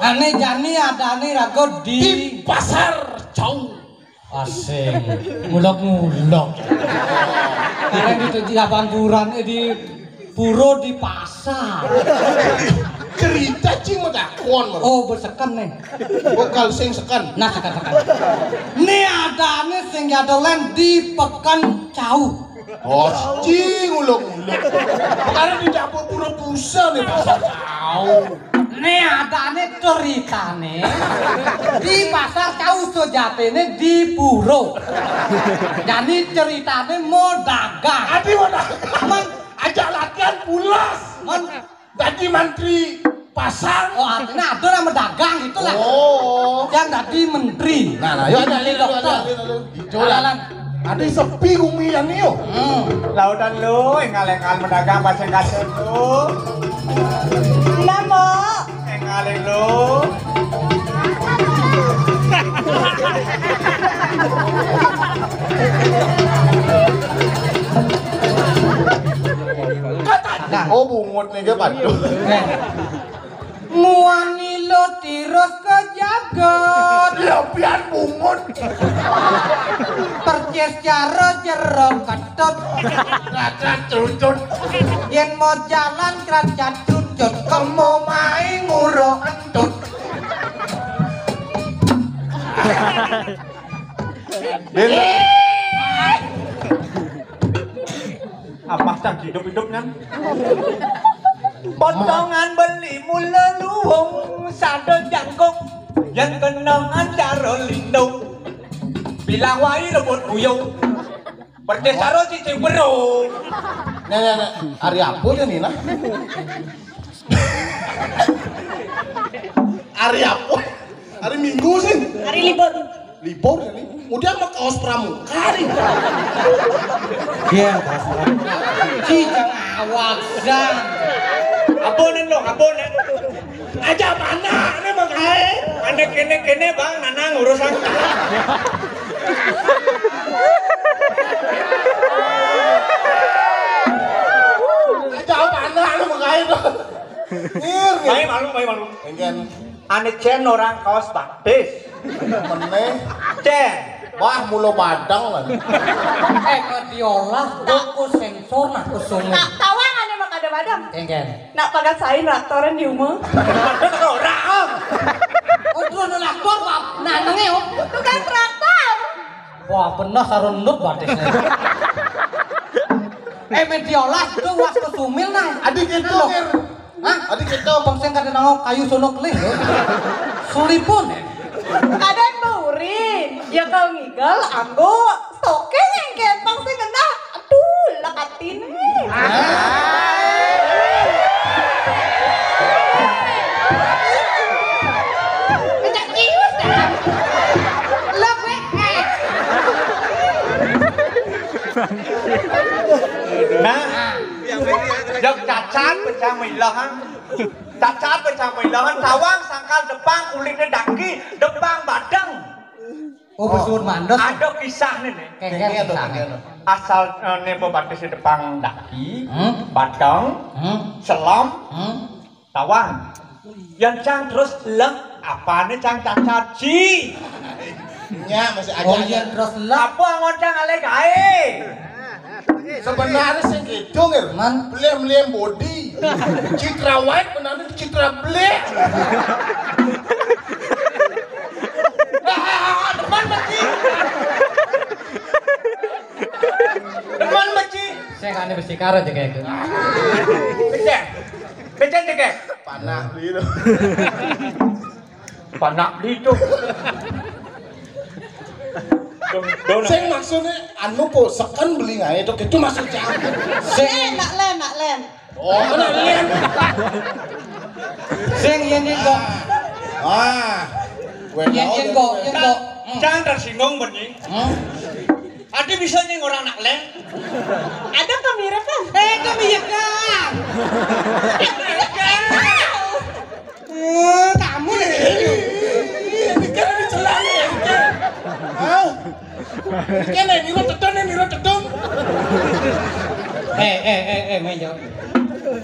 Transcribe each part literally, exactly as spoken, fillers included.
Ane jani adane raga di Di Pasar Cau. Asing. Ngulek-ngulek. Karena di, di Abang Duran, eh, di pura di pasar. Cerita cing madakon. Oh, beseken nih. Bakal sing seken. Nah, seken-seken. Nih adane sing adolan di Peken Cau. Oh, cing, ulung-ulung. Karena di dapur pura busa nih, Pasar Cau. Nih adane ceritane di Pasar Cau sejatine di pura. Jadi ceritane mau dagang. Adi mau dagang. Man, ajak latihan pulas. Man, dadi mantri pasar. Oh, artinya ada nama dagang gitu lah. Oh. Yang dadi menteri. Nah, nah, yuk, ada, ada, ada, ada, ada. Jualan. Ada sepi umi yang ni, yo. Hmm. Lautan lu, engal-engal mendagang pasang kasut lu. Namo. Engal lu. Oh, bungut nih, dia padu. Eh. Muani lo tirus ke jagat. Lebihan bungut. Percis cara jero ketut. Raja cucut. Yen mau jalan kerajaan cucut. Kamu main nguro entut. Apa cang hidup-hidup kan? Potongan beli mula luwung sada jangkung yang kena acara lindung. Bilang wai rebut buyung. Percaya saro cicing berung. Nah, nah, nah. Hari apa dia ni, nah? Hari apa? Hari Minggu sih. Hari libur. Libur ya ni. Kemudian mau kaos pramuka ni. Iya, kaos pramuka. Cicing awak dan. Apa nen lo? Apa nen? Aja mana ni bang? Anak kene-kene bang, nanang urusan. Aja mana ni bang? Ngir, ngir. Baik malu, baik malu. Engken. Ane cen orang kaos batis. Meneh. Cen. Wah, mula badang lah. Eh, kok diolah, aku sensor, nah, aku sungguh. Tak tawang ane mak ada badang. Engken. Nak pagat sain traktoran di rumah. Ada orang. Oh, terus ada traktor, Pak. Nah, nenge, oh. Tukang traktor. Wah, benar sarundut batisnya. Eh, men diolah itu was ke sumil, nah. Adik itu, Ngir. Hah? Adi kita bangsa kada nangok kayu sono kelih. Sulipun. Kadang bauri, ya kalau ngigel, anggo, stoke ngengket, bangsa kena. Aduh, lekatin. Kejak cius dah. Lo gue, eh. Nah, jog cacat pecah mailah, ha? Cacat pecah mailah, ha? Tawang sangkal depang kulitnya daki, depang badeng. Oh, besuut mandes. Ada kisah nih, nih. Kengken kisah nih. Asal, eh, nih, batis depang daki, hmm? Badeng, hmm? Selam, hmm? Tawang. Yang cang terus lek, apane cang cacat, Ci? Nya masih aja. Oh, yang terus lek. Apa angon cang ale gae? Sebenarnya sing gitu, Ngir. Man. Belih-belih body. Citra white, benar Citra black. Ah, depan mati. Depan mati. Saya nggak ada besi karet ya kayak gitu. Pecah. Pecah cekek. Panah beli itu. Panah beli itu. Sing maksudnya anu kok seken beli ngae itu, itu maksudnya. Sing nak lem, nak lem. Oh, nak lem. Sing yen yen kok. Ah. Yen yen kok, yen kok. Jangan tersinggung, Beni. Hmm? Ada bisa nying orang nak lem? Ada kemiripan. Eh, kemiripan. Eh, kamu nih. Ini kan ada celah nih. Au. Kene nira tedon, nira tedon. Eh, eh, eh, eh, main jawab.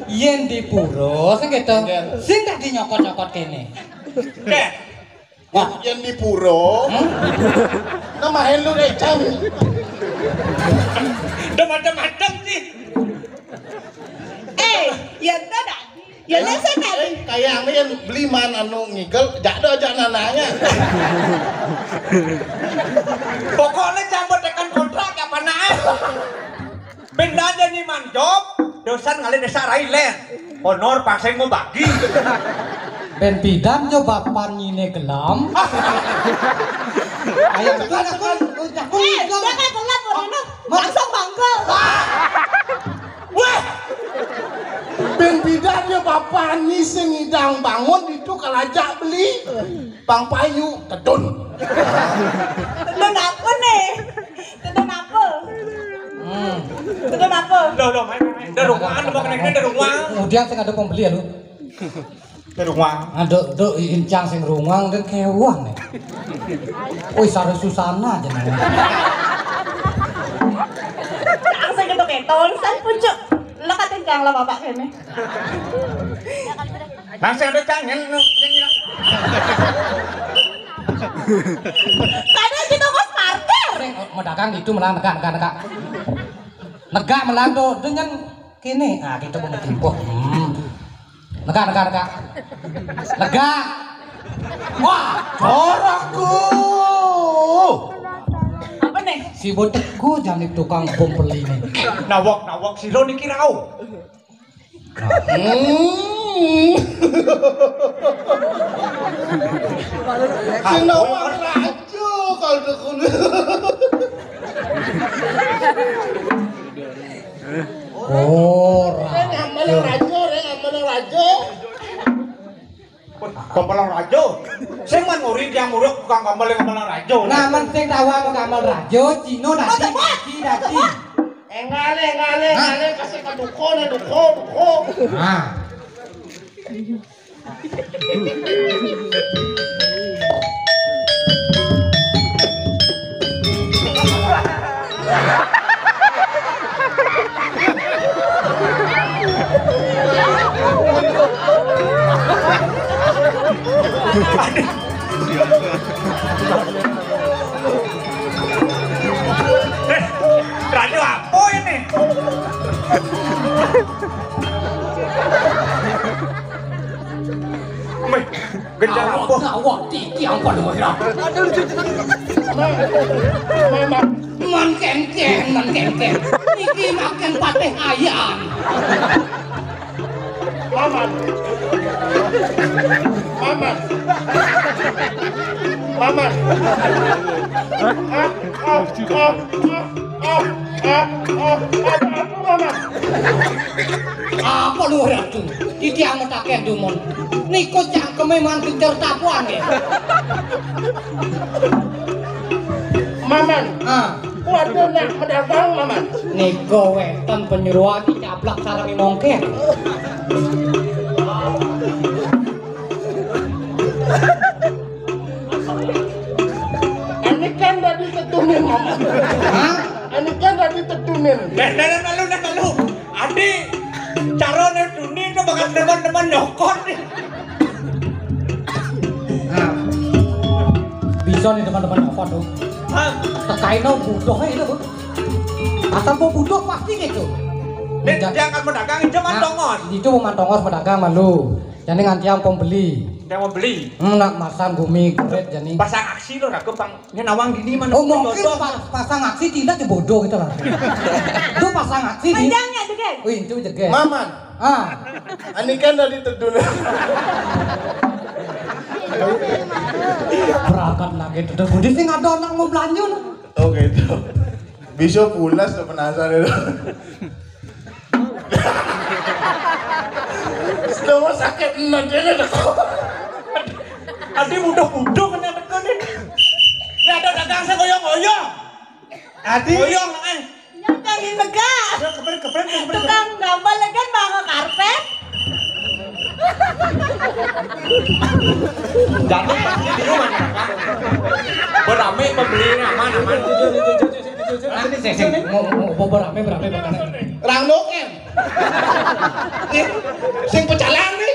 Yen di pura sing gitu. Sing tak dinyokot-nyokot kene. Deh. Wah, yang di pura. Nama lu deh, Cang. Udah macam-macam sih. Eh, ya enggak dah. Ya enggak saya tadi. Kayak yang beli mana anu ngigel, jado aja nananya. Pokoknya campur tekan kontrak apa naik. Pindah aja nih manjop, dosan ngalih desa Railen. Honor paseng mau bagi. Ben pidan jo bapan nyine gelam. Ayo, aku, aku, aku, eh, dia kan gelap, orang langsung bangkel. Wah! Ben pidan jo bapan nyi sing ngidang bangun itu kalajak beli. Bang Payu, tedun. Tedun apa nih? Tedun apa? Hmm. Tedun apa? Loh, loh, main, main, main. Dari rumah, lu mau kena dari rumah. Kemudian saya ada pembeli ya, lu. Dari rumah. Aduh, duh, iin cang sing rumah, udah kewah nih. Wih, sareng Susana aja nih. Cang sing ketok-ketok, san pucuk. Lo kating cang lah bapak kene. Masih ada cang yang, yang, yang. Tadi di toko parkir. Mau dagang gitu malah negak, negak, negak. Negak malah tuh dengan kene. Ah, gitu mau timpuh. Hmm. Negak, negak, negak. Negak. Wah, corakku. Apa nih? Si botekku jani tukang pembeli nih. Nawak, nawak silo niki rau. Hmm. Sing nawang raja kalau tekun. Oh, raja. Reng amal raja, reng amal raja. Gamelan raja. Sing man nguri tiang urip tukang gamel, gamelan raja. Nah, men sing tahu aku gamel raja, Cino dadi, dadi, dadi. Enggale, enggale, enggale, kasih ke duko, nih, duko, duko. Nah. Eh, radio apa ini? Meh, gencar apa? Awak, awak, tiki apa lu, Mira? Man kengkeng, man kengkeng. Iki makan pateh ayam. Maman. Maman. Maman. Ah, ah, ah, ah, ah, ah, ah, ah, Maman. Apa lu ratu? Iki amat akeh dumun. Niku cangkeme mantu cer tapuan nggih. Maman. Ah. Waduh, nak pedagang, Maman. Niku wénten penyuluhan dicaplak sareng mongkeh. Ini kan tadi tetunin, Maman. Hah? Ini kan tadi tetunin. Nah, nah, nah, malu, nah, malu. Adi, carane Duni itu bakal teman-teman nyokot nih. Nah, bisa nih teman-teman apa tuh? Hah? Tekaino butuh itu, Bu. Asal mau butuh pasti gitu. Nek dia akan pedagang itu mah tongos. Itu mau tongos pedagang malu. Jadi nganti yang pembeli. Yang membeli. Hmm, nak masang gumi, kret, jadi. Pasang aksi lo, ragu pang. Ini nawang gini mana? Oh, mungkin pas, pasang aksi tidak aja bodoh gitu lah. Itu pasang aksi di. Panjangnya juga. Wih, itu juga. Maman. Ah. Ini kan tadi tedun. Berangkat lagi tedun. Budi sih nggak ada anak mau belanja. Oh gitu. Bisa pulas tuh penasaran itu. Sudah mau sakit enak aja deh. Adi mudah-mudah kena tekan nih. Ini ada dagang saya goyang-goyang. Adi. Goyang, eh. Yang kali lega. Ya, kepret, kepret, kepret. Tukang gambar lagi kan bawa karpet. Jangan pasti di rumah, Kak. Berame pembeli aman, aman. Nanti sih, sih. Mau, mau, mau berame, berame, berame. Rang doken. Sing pecalang nih.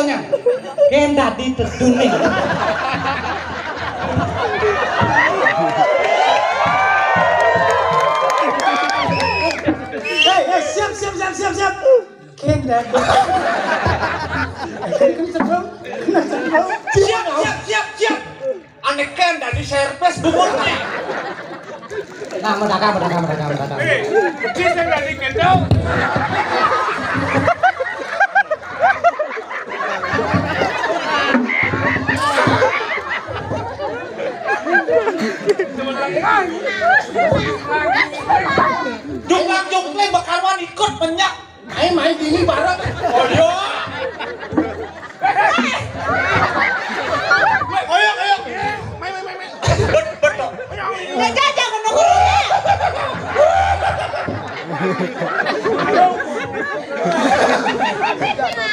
donya. Kén dadi teduné. Hei, hei, siap, siap, siap, siap, siap. Kén dadi. Kén, kén sedeng. Kén sedeng. Siap, siap, siap, siap. Ané kén dadi servis bubutné. Nah, medaka, medaka, medaka, medaka. Eh, kecil yang dadi gendong. Jungkang jungkling bakaruan ikut menyak. Ayo main dini bareng. Oh iya. Ayo, ayo. Main, main, main, main. Bet, bet, dong. Nggak jajak menunggu.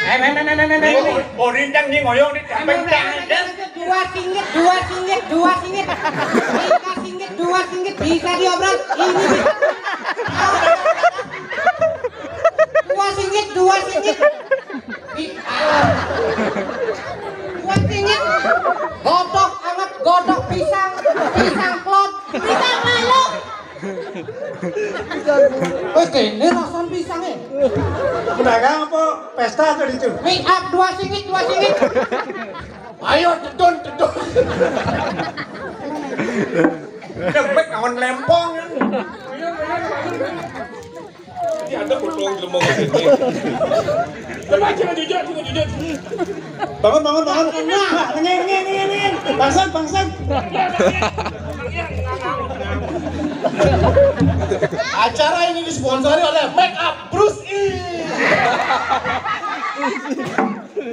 Ayo, main, main, main, main, main. Oh, rintang nih ngoyong nih, capek, capek. Dua singgit, dua singgit, dua singgit. Tiga singgit, dua singgit bisa diobral. Ini bisa. Dua singgit, dua singgit. Di-, dua singgit. Godok anget, godok pisang, pisang klot, pisang malu. Wis kéné rasan pisangé. Pedagang apa pesta tadi itu? Make up dua singgit, dua singgit. Ayo, tedun, tedun. Dempet kawan lempong. Ini ada potong jelema sini. Coba, coba jujur, coba jujur. Bangun, bangun, bangun. Nah, ngin, ngin, ngin, ngin. Bangsat, bangsat. Acara ini disponsori oleh Make Up Bruce Lee.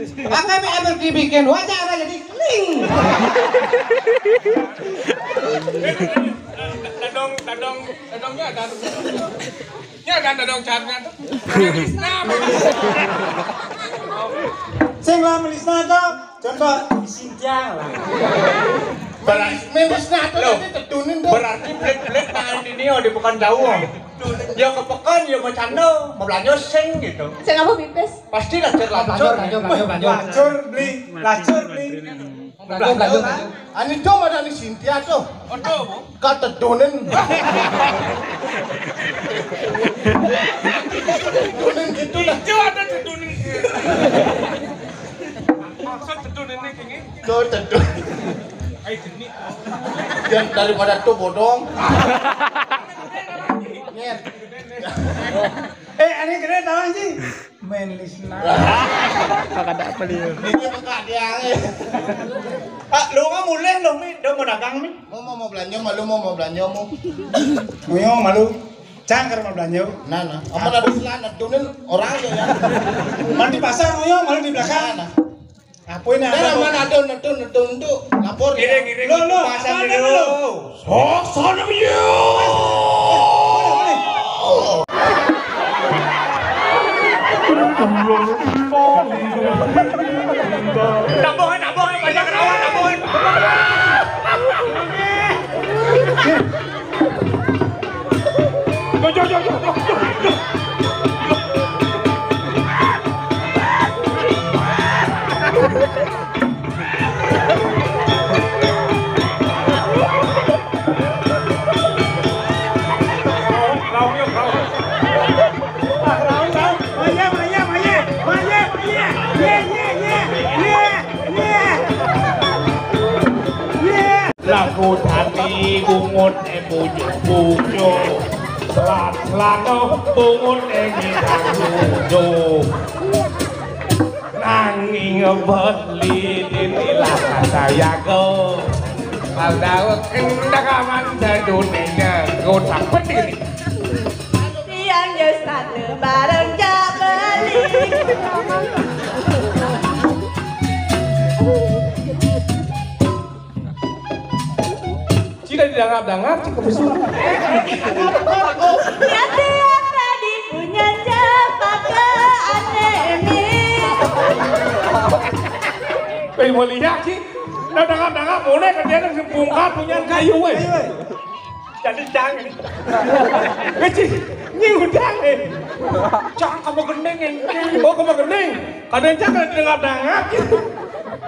Makanya dibikin wajah ada jadi keling. Tadong, tadong, tadongnya ada. Ya ada, tadong carnya tuh. Melisna, Melisna. Sing lah Melisna tuh. Contoh Sintia lah. Berarti Melisna tuh loh, nanti tedunin tuh. Berarti blék-blék tangan ini oh di pekan jauh. Ya ke pekan ya mau cando, mau belanja sing gitu. Sing apa pipis? Pastilah cer lanjut. Lanjut, lanjut, lanjut, lanjut. Lacur beli, lacur beli. Lanjut, lanjut, lanjut. Ani dong ada ni Sintia tuh. Aduh. Katedunin. Tedunin gitu lah. Itu ada tedunin. Maksud tedunin ini gini. Tuh tedun. Ayo jenik. Yang daripada tuh bodong. Nyet. Eh, ini gede tahu sih. Melisna. Kakak apa dia? Ini buka dia. Ah, lu nggak mulai lu mi, udah mau dagang mi. Mau mau mau belanja malu mau mau belanja mau. Muyo malu. Cang keur mau belanja. Nah, nah. Apa ada celana tunin orang ya ya. Mandi pasar muyo malu di belakang. Nah, nah. Apa ini? Nah, mana ada netun netun tuh lapor. Ngiring ngiring. Lo lo. Pasang dulu. Sok sana yo. Tambahin, tambahin, banyak rawan, tambahin. Yo, yo, yo, yo, yo, yo, yo. Lagu tadi bungut e bujuk-bujuk. Lan lano bungut e ngidang bujuk. Nanging beli dinilah sayaga. Paldawa kendak aman jadune jago tak peduli. Pian yo satu bareng jak beli. Cina didangap-dangap, cik kebesul. Ya tiap tadi punya cempaka aneh ini. Pengen mau lihat, cik. Dangap-dangap, boleh kerja nang sing bungkar punya kayu, weh. Jadi jangan. Kecil, ini udah, eh. Jangan kamu gending, eh. Oh, kamu gending. Kadang jangan dangap-dangap.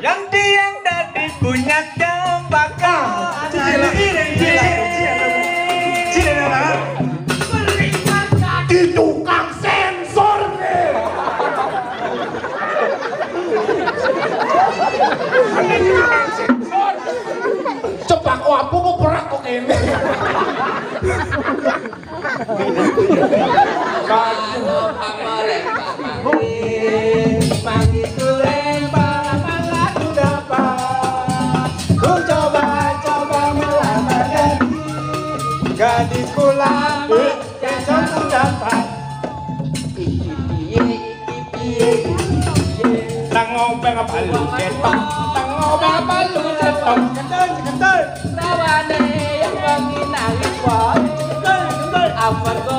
Yang tiang dari punya cempaka. Cila, cila, cila, cila. Di tukang sensor nih. Di tukang sensor. Cepak wapu mau perak kok ini. Manggis lempar, malah ku dapat. Ku coba-coba melamar gadis. Gadis ku lamar, besok ku dapat. Iki piye, iki piye, iki piye. Tang ngobeng apa lu cetok? Tang ngobeng apa lu cetok? Kendal, kendal. Rawane yang wangi nangis wae. Kendal, kendal. Amarga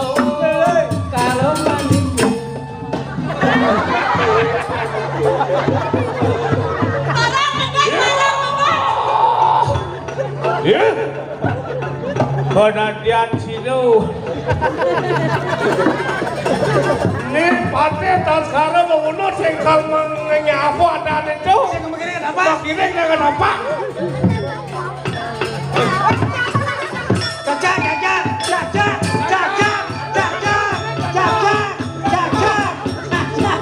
kalau maniku. Ya. Penantian sinu. Ini patih tas karo mengunut sing kal mengenyapu ada itu. Sing kemungkinan apa? Kemungkinan dengan apa? Jajan, jajan, jajan, jajan, jajan, jajan, jajan, jajan.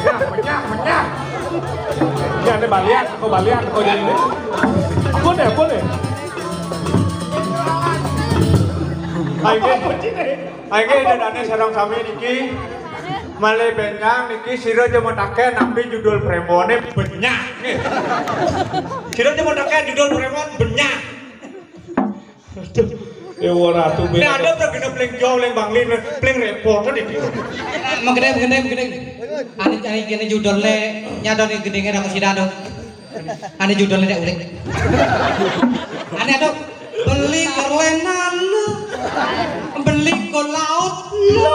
Menyah, menyah, menyah. Ini ada balian, kok balian, kok jadi ini. Ampun deh, ampun deh. Ayo, ayo, dadane sareng sami niki. Malih benjang niki sira aja mutake nampi judul premone benyah. Nggih. Sira aja mutake judul premon benyah. Aduh, ya ora tuh. Nek ada tak kena pling jauh, pling bangli, pling repot kan iki. Mengkene, mengkene, mengkene. Ani, ani kene judule nyadone gendinge ra mesti dado. Ane judulnya Dek Ulik. Ane aduh, beli kerlenan lu, beli ke laut lu.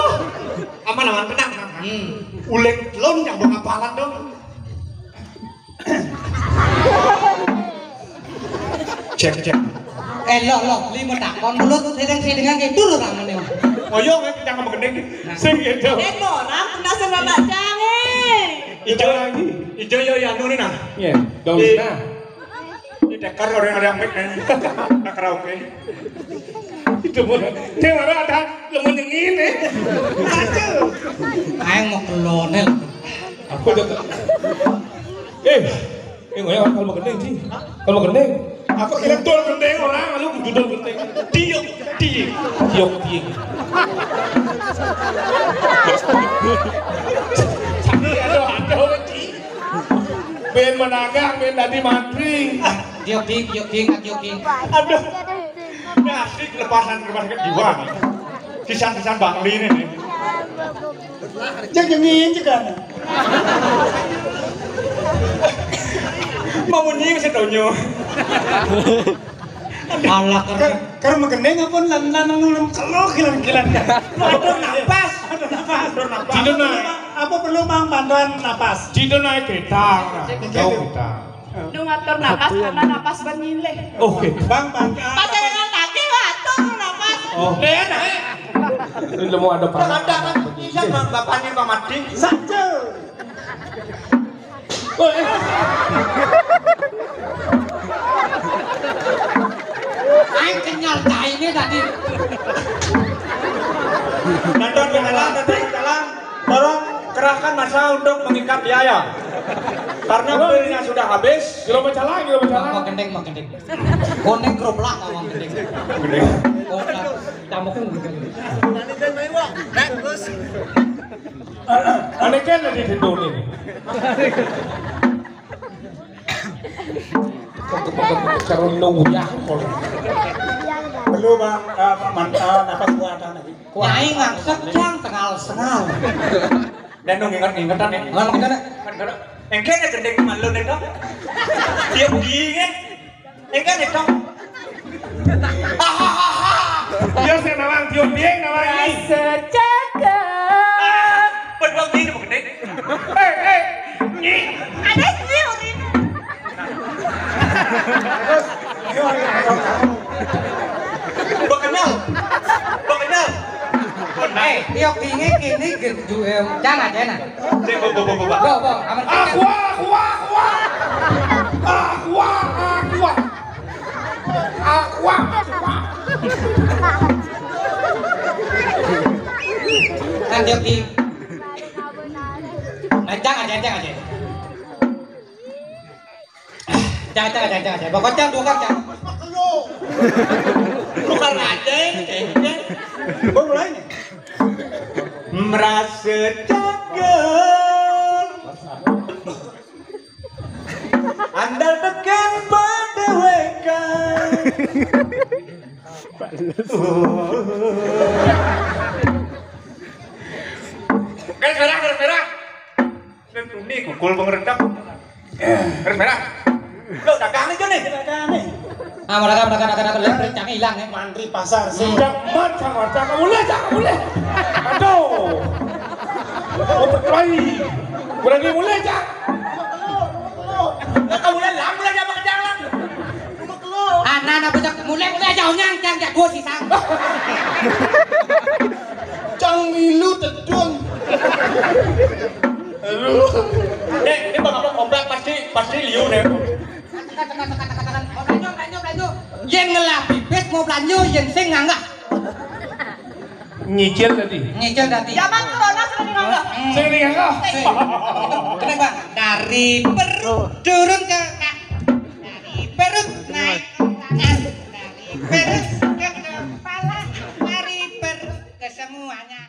Aman, aman, tenang, tenang. Hmm. Ulik telun yang berkapalan dong. Cek, cek. Eh, lo, lo, lima takon mulut sedang sedengan kayak dulu ramane. Oh iya, kan kita ngomong gending. Nah. Sing gitu. Eh, orang penasaran sama Cang, eh. Ijo lagi. Ijo yo ya anu nih nah. Iya, dong. Di, nah. Di Dakar orang ada yang mik nih. Nah, karaoke. Itu pun. Dia marah ada yang menengin eh. Aduh. Ayo mau kelonel. Aku udah. Eh, eh, ngoyong kalau gending sih. Kalau gending. Aku kira tuh gending orang, lu kudu dol gending. Tiup, tiup. Tiup, tiup. Aduh, aduh, aduh, Ci. Ben menagak, ben tadi mantri. Jogging, jogging, jogging. Aduh. Ini asik lepasan rumah sakit jiwa nih. Sisan-sisan Bangli ini nih. Jangan juga. Mau munyi ke sedonya. Alah, karo karo menggendeng apa lan lan ngulung kelo kilan-kilan. Atur napas, atur napas, atur napas. Dino naik. Apa perlu mang bantuan napas? Dino naik kereta. Jauh kereta. Nung atur napas karena napas ban nyilih. Oke. Bang, bang. Pas saya ngatake atur napas. Oh. Deh, naik. Ini mau ada apa? Ada kan bisa bang bapaknya Pak Madi. Saja. Aing kenyal taine tadi. Nonton jalan, nonton jalan. Tolong kerahkan massa untuk mengikat biaya. Karena pilnya sudah habis. Kilo macalang, kilo macalang. Mau gendeng, mau gendeng. Konek kroplak, mau gendeng. Gendeng. Konek, tamu gendeng. Ane kan di situ nih. Karo nuyah kok. Perlu bang, eh, man, eh, napas buatan lagi. Nyai ngangsek jang tengal-sengal. Dan nung inget-ingetan ya. Nggak, kita nak. Engke ada gendeng malu nih dong. Dia begini. Engke nih dong. Yo sing nawang, Tio Bieng nawang ni. Rasa cakep. Buat buat gini bukan deh. Eh, eh, ni. Ada ni orang. Buat kenal. Buat kenal. Eh, Tio Bieng ini gitu, em, jangan, jangan. Dek, bo, bo, bo, bo, bo. Bo, bo, aman. Aqua, aqua, aqua. Aqua, aqua. Aqua, aqua. Kan dia di. Kencang aja, kencang aja. Kencang, kencang, kencang, kencang. Pokoknya dua kencang. Tukar aja, kencang. Gua mulai nih. Merasa cakep. Andal tekan pada weka. Garis merah, garis merah. Dan tuni kukul pengeredak. Garis merah. Lo dagang nih, Jun, nih. Dagang nih. Ah, mereka, mereka, mereka, mereka, lihat, rencana hilang, ya. Mantri pasar. Sejak mat sama tak boleh, tak boleh. Aduh. Mau berkelahi. Berani mulai, Cak. Lah, kamu lah, lah, mulai apa ke jalan? Anak, anak, bocah, mulai, mulai, jauhnya, yang jago sih, sang. Cang milu tedung. Aduh. Dek, ini bakal komplek pasti, pasti liu, deh. Tekan, tekan, tekan, tekan, tekan. Mau belanjo, belanjo, belanjo. Yen ngelah pipis mau belanjo, yen sing nganggah. Nyicil tadi. Nyicil tadi. Zaman corona sering nganggah. Hmm. Sering nganggah. Sing. Kena, Bang. Dari perut turun ke kaki. Dari perut naik ke atas. Dari perut ke kepala. Dari perut ke semuanya.